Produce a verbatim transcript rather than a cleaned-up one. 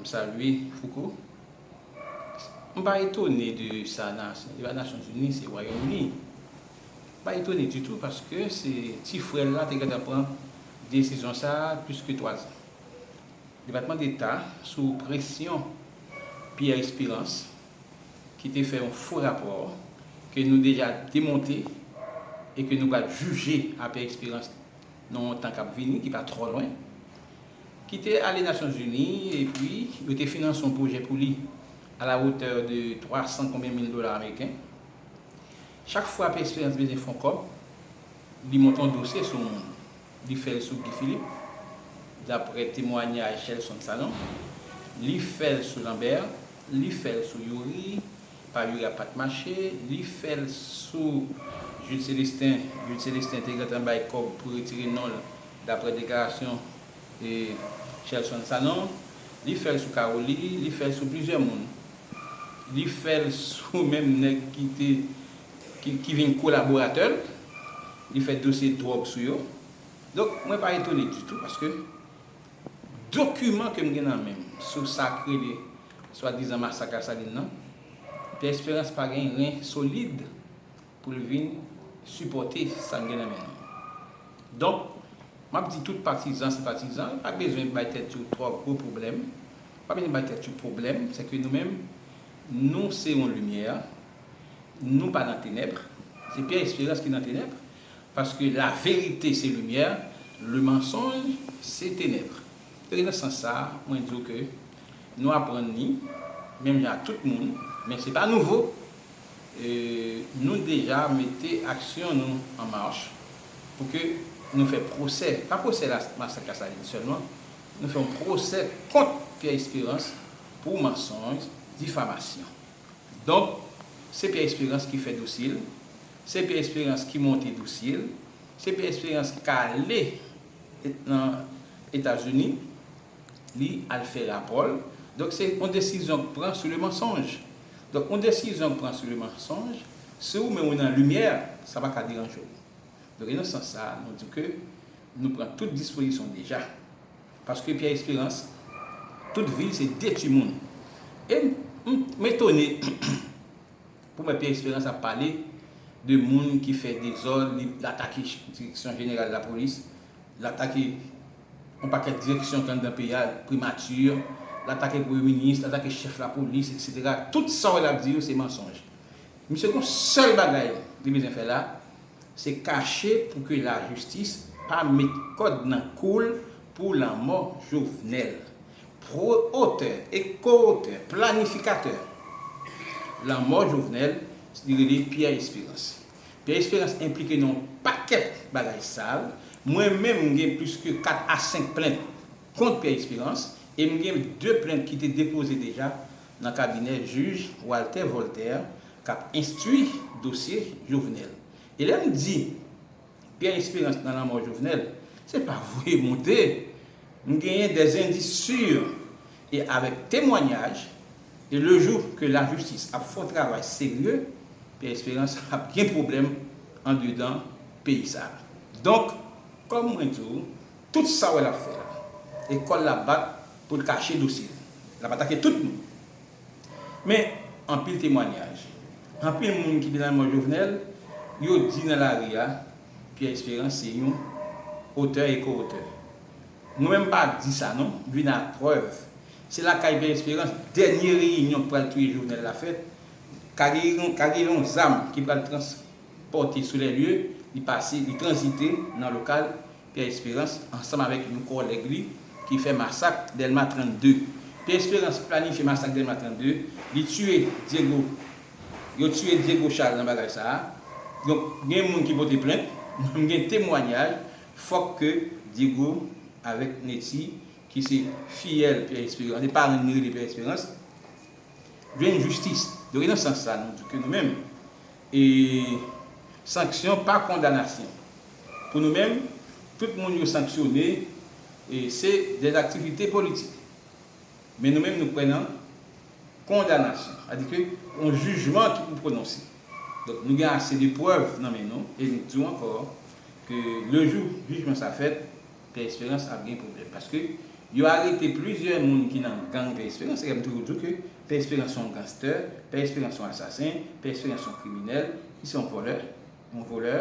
Salye Fouco. M pa etone de sa, se pa Nasyonzini, se Wayòm Ini. M pa etone ditou paske se ti frè l la te gentan pran desizyon sa a plis ke twa zan. Depatman Deta, sou presyon Pierre Espérance, ki te fè yon fo rapò ke nou deja demonte e ke nou pral jije a Pierre Espérance nan yon tan k ap vini, ki pa twò lwen, ki te ale Nasyonzini, epi yo te finanse yon pwojè pou li à la hauteur de twa san konbyen mil dola ameriken. Chak fwa Pierre Espérance bezwen fè yon kòb, li monte yon dosye sou yon moun. Li fè l sou Guy Philippe, daprè temwanyaj Shelson Sanon. Li fè l sou Lambert, li fè l sou Youri, pa Youri a pa t mache, li fè l sou Jude Célestin. Jude Célestin te gentan bay kòb pou retire non l, daprè deklarasyon e Shelson Sanon. Li fè l sou Caroli, li fè l sou plizyè moun. Li fè l sou menm nèg ki te ki, ki vin kolaboratè l. Li fè dosye dwòg sou yo. Donk, mwen pa etone ditou paske dokiman ke m gen nan men m sou sa k rele swadizan masak Lasalin nan, Pierre Espérance pa gen ren solid pou l vin sipòte sa m gen nan men nou. Donk, m ap di tout patizan, senpatizan, pa bezwen bay tèt yo twò gwo pwoblèm, pa bezwen bay tèt yo pwoblèm, se ke nou menm, nou se yon limyè, nou pa nan tenèb, se Pierre Espérance ki nan tenèb, paske la vérité se limyè, le mensonge se tenèb. Donk, nan sans sa, mwen di w ke nou aprann li, menm jan ak tout moun, men se pa nouvo. E, nou deja mete aksyon nou an mach pou ke nou fè pwosè, pa pwosè la, masak Lasalin sèlman, nou fè yon pwosè kont Pierre Espérance pou mansonj, difamasyon. Donk, se Pierre Espérance ki fè dosye l, se Pierre Espérance ki monte dosye l, se Pierre Espérance k ale nan Etazini, li al fè rapò l. Donk, se yon desizyon k pran sou le mensonge. Donk, yon desizyon k pran sou le mensonge, si ou menm ou nan limyè, sa pa ka deranje w. Donk, e nan sans sa, nou di ke nou pran tout dispozisyon deja. Paske Pierre Espérance, tout vi l se detwi moun. E m, m, m etone pou mwen Pierre Espérance ap pale de moun ki fè dezòd, li, l atake Direksyon Jeneral Lapolis, l atake yon pakèt direksyon ki anndan peyi a, primati, l atake premye minis, l atake chèf lapolis, etsetera. Tout sa w wè l ap di yo, se mansonj. Misye gon sèl bagay li bezwen fè la, se kache pou ke lajistis pa met kòd nan kou l pou lanmò Jovenel. Pro-, otè e ko-otè, planifikatè lanmò Jovenel, li rele Pierre Espérance. Pierre Espérance enplike nan yon pakèt bagay sal. Mwen menm, m gen plis ke kat a senk plent kont Pierre Espérance e m gen de plent ki te depoze deja nan kabinè jij Walter Voltaire k ap enstwi dosye Jovenel. E lè m di Pierre Espérance nan lanmò Jovenel, se pa voye monte. M genyen des indices sûrs e avèk temwanyaj, e le jou ke lajistis ap fè yon travay serye, Pierre Espérance ap gen pwoblèm andedan peyi sa a. Donk, kòm mwen di w, tout sa w wè l ap fè la, e kò l l ap bat pou l kache dosye l. L ap atake tout moun. Men, anpil temwanyaj, anpil moun ki te nan lanmò Jovenel, yo di nan lari a, Pierre Espérance se yon otè e ko-otè. Mwen menm pa di sa non, m vin ak prèv. Se lakay Pierre Espérance, dènye reyinyon k pral touye Jovenel la fèt. Ka gen yon, ka gen yon zam ki pral transpòte sou lè lye, li pase, li tranzite nan lokal Pierre Espérance ansanm avèk yon kòlèg li ki fè masak Dèlma trannde. Pierre Espérance planifye masak Dèlma trannde, li tiye Diego, yo tiye Diego Charles nan bagay sa a. Donk, gen moun ki pote plent, m gen temwanyaj, fòk ke Diego avèk Netty, ki se fiyèl Pierre Espérance, e parenn li rele Pierre Espérance, jwenn jistis. Donk, e nan sans sa, nou di ke nou menm, e sanksyon pa kondanasyon. Pou nou menm, tout moun yo sanksyone, e se des activités politiques. Men nou menm, nou kwè nan kondanasyon. Sètadi ke yon jijman ki pou pwononse. Donk, nou gen ase de prèv nan men nou, e nou di w ankò ke le jou jijman sa fèt, Pierre Espérance ap gen pwoblèm. Paske Yo arete plizyè moun ki nan gang Pè Esperans. E m toujou di w ke Pè Esperans se yon ganstè, Pè Esperans se yon asasen, Pè Esperans se yon kriminèl, li se yon vòlè, yon vòlè.